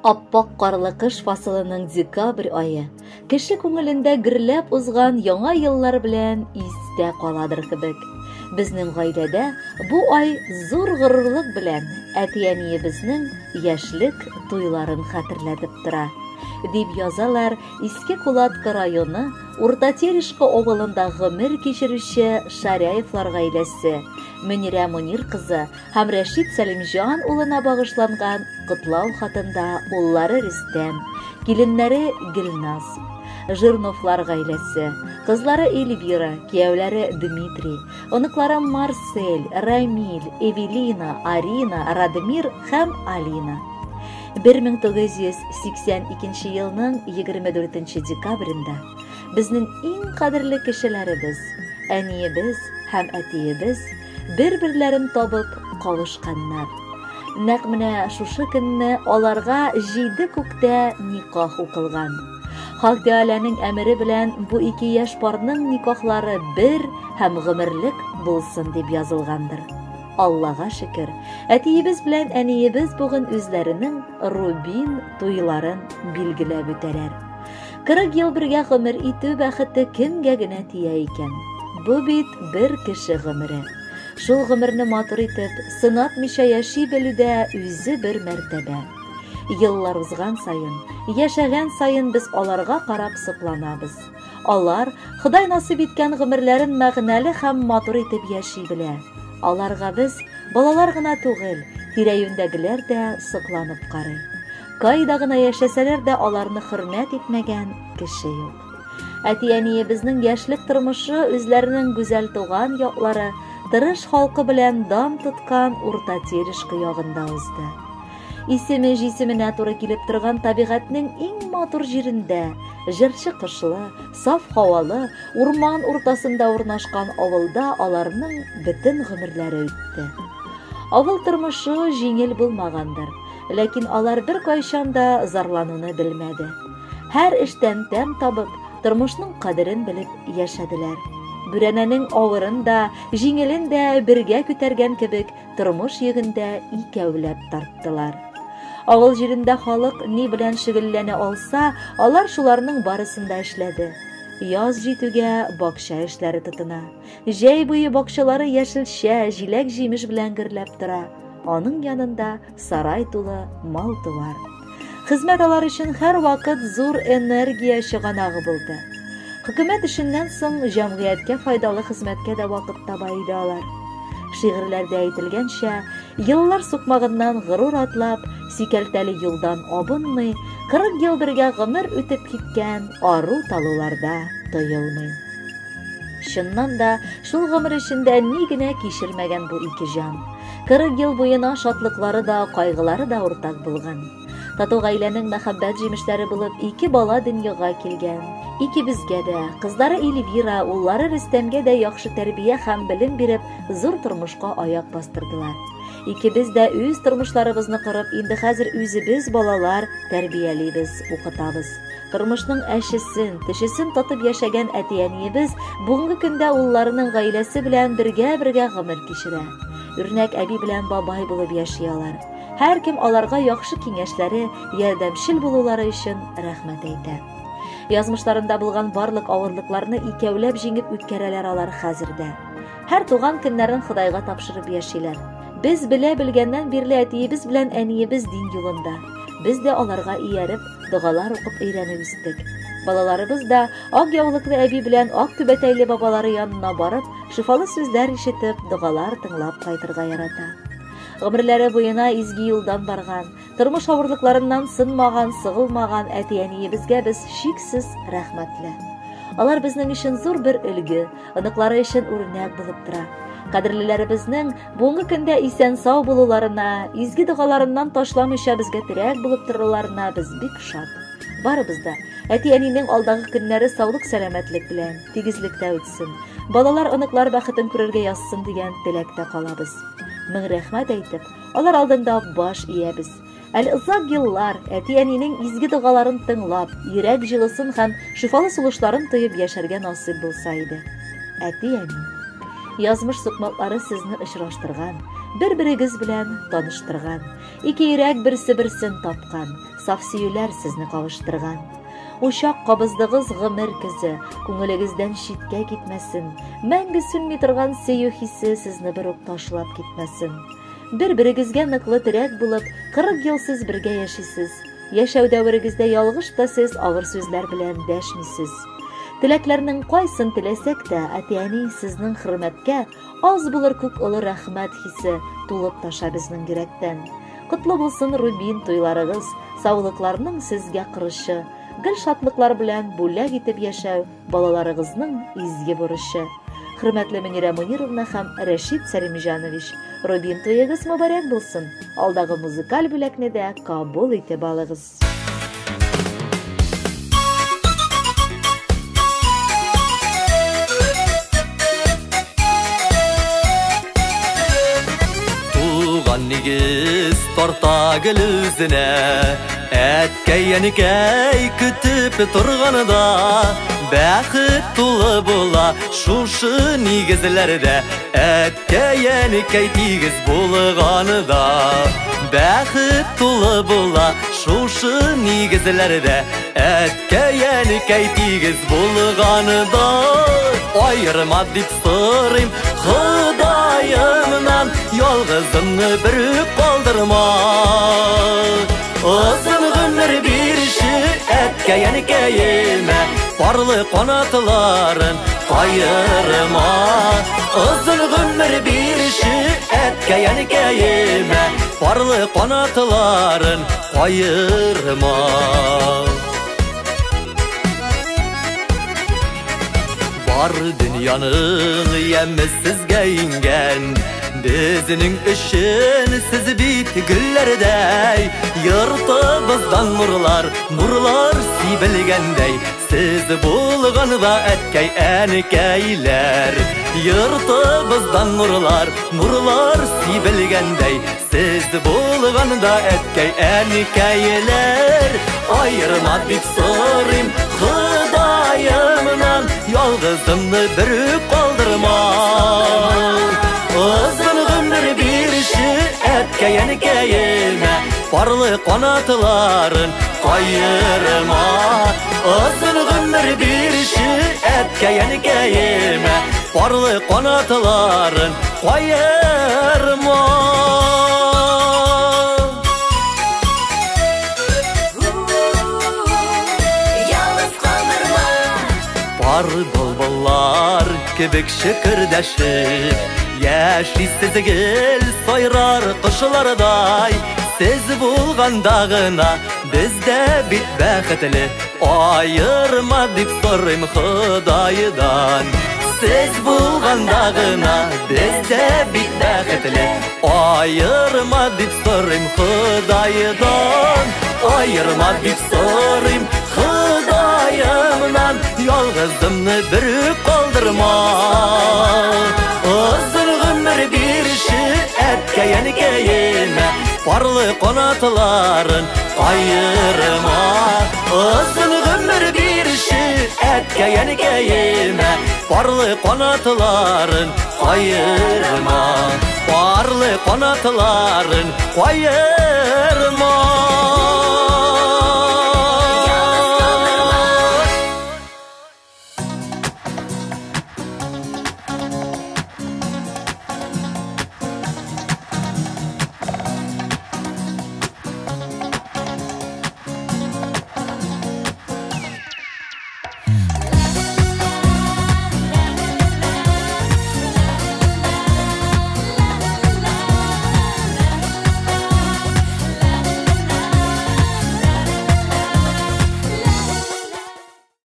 Аппак карлы кыш фасылының декабрь ае кеше күңелендә гөрләп узган яңа еллар белән истә каладыр кебек. Безнең гаиләдә бу ай зур горурлык белән әти-әниебезнең яшьлек туйларын хәтерләтеп тора. Дип язалар Иске Кулатка районы Урта Терешка авылында гомер кичерүче Шаряевлар гаиләсе, Мөнирә Мөнир кызы һәм Рәшит Сәлимҗан улына багышланган котлау хатында уллары Рөстәм, киленнәре Гөлназ, Жирновлар гаиләсе, кызлары Эльвира, кияүләре Дмитрий, оныклары Марсель, Рамиль, Эвелина, Арина, Радмир һәм Алина. 1982 елның 24 декабрендә безнең иң кадерле кешеләребез, әниебез һәм әтиебез бер-берләрен табып кавышканнар. Нәкъ менә шушы көнне аларга җиде күктә никах укылган. Хак Тәгаләнең әмере белән бу ике яшь парның никахлары бер һәм гомерлек булсын дип язылгандыр. Аллага шөкер, әтиебез белән әниебез бүген үзләренең рубин туйларын билгеләп үтәләр. 40 ел бергә гомер итү бәхете кемгә генә тия икән? Бу бит бер кеше гомере. Шул гомерне матур итеп, сынатмыйча яши белү дә үзе бер мәртәбә. Еллар узган саен, яшәгән саен без аларга карап сокланабыз. Алар Ходай насыйп иткән гомерләрен мәгънәле һәм матур итеп яши белә. Аларга без, балалар гына түгел, тирә-юньдәгеләр дә сокланып карый. Кайда гына яшәсәләр дә аларны хөрмәт итмәгән кеше юк. Әти-әниебезнең яшьлек тормышы үзләренең гүзәл туган яклары, тырыш халкы белән дан тоткан Урта Терешка ягында узды. Исеме җисеменә туры килеп торган табигатьнең иң матур җирендә, җырчы кышлы, саф һавалы, урман уртасында урнашкан авылда аларның бөтен гомерләре үтте. Авыл тормышы җиңел булмагандыр. Ләкин алар беркайчан да зарлануны белмәде. Һәр эштән тәм табып, тормышның кадерен белеп яшәделәр. Бүрәнәнең авырын да, җиңелен дә бергә күтәргән кебек, тормыш йөген дә икәүләп тарттылар. Авыл җирендә халык ни белән шөгыльләнә алса, алар шуларның барысын да эшләде. Яз җитүгә бакча эшләре тотына. Җәй буе бакчалары яшелчә, җиләк-җимеш белән гөрләп тора. Аның янында сарай тулы мал-туар. Хезмәт алар өчен һәрвакыт зур энергия чыганагы булды. Хөкүмәт эшеннән соң җәмгыятькә файдалы хезмәткә дә вакыт таба иде алар. Шигырьләрдә әйтелгәнчә, еллар сукмагыннан горур атлап, сикәлтәле юлдан абынмый, 40 ел бергә гомер үтеп киткән ару-талуларда тоелмый. Чыннан да, шул гомер эчендә ни генә кичермәгән бу ике җан. 40 ел буена шатлыклары да, кайгылары да уртак булган. Тату гаиләнең мәхәббәт җимешләре булып ике бала дөньяга килгән. Икебезгә дә, кызлары Эльвира, уллары Рөстәмгә дә яхшы тәрбия һәм белем биреп, зур тормышка аяк бастырдылар. Икебез дә үз тормышларыбызны корып, инде хәзер үзебез балалар тәрбиялибез, укытабыз. Тормышның әчесен, төчесен татып яшәгән әти-әниебез бүгенге көндә улларының гаиләсе белән бергә-бергә гомер кичерә. Үрнәк әби белән бабай булып яши алар. Һәркем аларга яхшы киңәшләре, ярдәмчел булулары өчен рәхмәт әйтә. Язмышларында булган барлык авырлыкларны икәүләп җиңеп үткәрәләр алар хәзер дә. Һәр туган көннәрен Ходайга тапшырып яшиләр. Без белә белгәннән бирле әтиебез белән әниебез дин юлында. Без дә аларга ияреп, догалар укып өйрәнеп үстек. Балаларыбыз да ак яулыклы әби белән ак түбәтәйле бабалары янына барып, шифалы сүзләр ишетеп, догалар тыңлап кайтырга ярата. Гомерләре буена изге юлдан барган, тормыш авырлыкларыннан сынмаган, сыгылмаган әти-әниебезгә без чиксез рәхмәтле. Алар безнең өчен зур бер өлге, оныклары өчен үрнәк булып тора. Кадерлеләребезнең бүгенге көндә исән-сау булуларына, изге догаларыннан ташламыйча безгә терәк булып торуларына без бик шат. Барыбыз да әти-әнинең алдагы көннәре саулык-сәламәтлек белән, тигезлектә үтсен, балалар, оныклар бәхетен күрергә язсын дигән теләктә калабыз. Мең рәхмәт әйтеп, алар алдында баш иябез. Әле озак еллар әти-әнинең изге догаларын тыңлап, йөрәк җылысын һәм шифалы сулышларын тоеп яшәргә насыйп булса иде. Әти-әни, язмыш сукмаклары сезне очраштырган, бер-берегез белән таныштырган. Ике йөрәк берсе-берсен тапкан. Саф сөюләр сезне кавыштырган. Учак кабыздыгыз гомер көзе, күңелегездән читкә китмәсен. Мәңге сүнми торган сөю хисе сезне бер үк ташлап китмәсен. Бер-берегезгә ныклы терәк булып, 40 ел сез бергә яшисез. Яшәү дәверегездә ялгыш та сез авыр сүзләр белән дәшмисез. Теләкләрнең кайсын теләсәк тә, әти-әни сезнең хөрмәткә аз булыр күк олы рәхмәт хисе тулып таша безнең йөрәктән. Котлы булсын рубин туйларыгыз, саулыкларның сезгә корычы, гел шатлыклар белән бүләк итеп яшәү балаларыгызның изге бурычы. Хөрмәтле Мөнирә Мунировна һәм Рәшит Сәлимҗанович, рубин туегыз мөбарәк булсын. Алдагы музыкаль бүләкне дә кабул итеп алыгыз. Туган нигез тарта гел үзенә, әткәй-әнкәй көтеп торганда, бәхет тулы була шушы нигезләрдә, әткәй-әнкәй тигез булганда. Бәхет тулы була шушы нигезләрдә, әткәй-әнкәй тигез булганда. Аерма дип сорыйм Ходаемнан, ялгызымны берүк калдырма. Озын гомер бирше әткәй-әнкәемә, парлы канатларын каерма. Озын гомер бирше әткәй-әнкәемә, парлы канатларын каерма. Бар дөньяның яме сезгә иңгән, безнең өчен сез бит гөлләрдәй. Йортыбыздан нурлар, нурлар сибелгәндәй, сез булганда әткәй-әнкәйләр. Йортыбыздан нурлар, нурлар сибелгәндәй, сез булганда әткәй-әнкәйләр. Аерма дип сорыйм Ходаемнан, ялгызымны берүк калдырма. Озын гомер бирше әткәй-әнкәемә, парлы канатларын каерма. Озын гомер бирше әткәй-әнкәемә, парлы канатларын каерма. Пар былбыллар кебек шөкердәшеп, яшисез гел сайрар кошлардай. Сез булганда гына без дә бит бәхетле, аерма дип сорыйм Ходайдан. Сез булганда гына без дә бит бәхетле, аерма дип сорыйм Ходайдан. Аерма дип сорыйм Ходаемнан, ялгызымны берүк калдырма. Озын гомер бирше әткәй-әнкәемә, парлы канатларын каерма. Озын гомер бирше әткәй-әнкәемә, парлы канатларын каерма. Парлы канатларын каерма.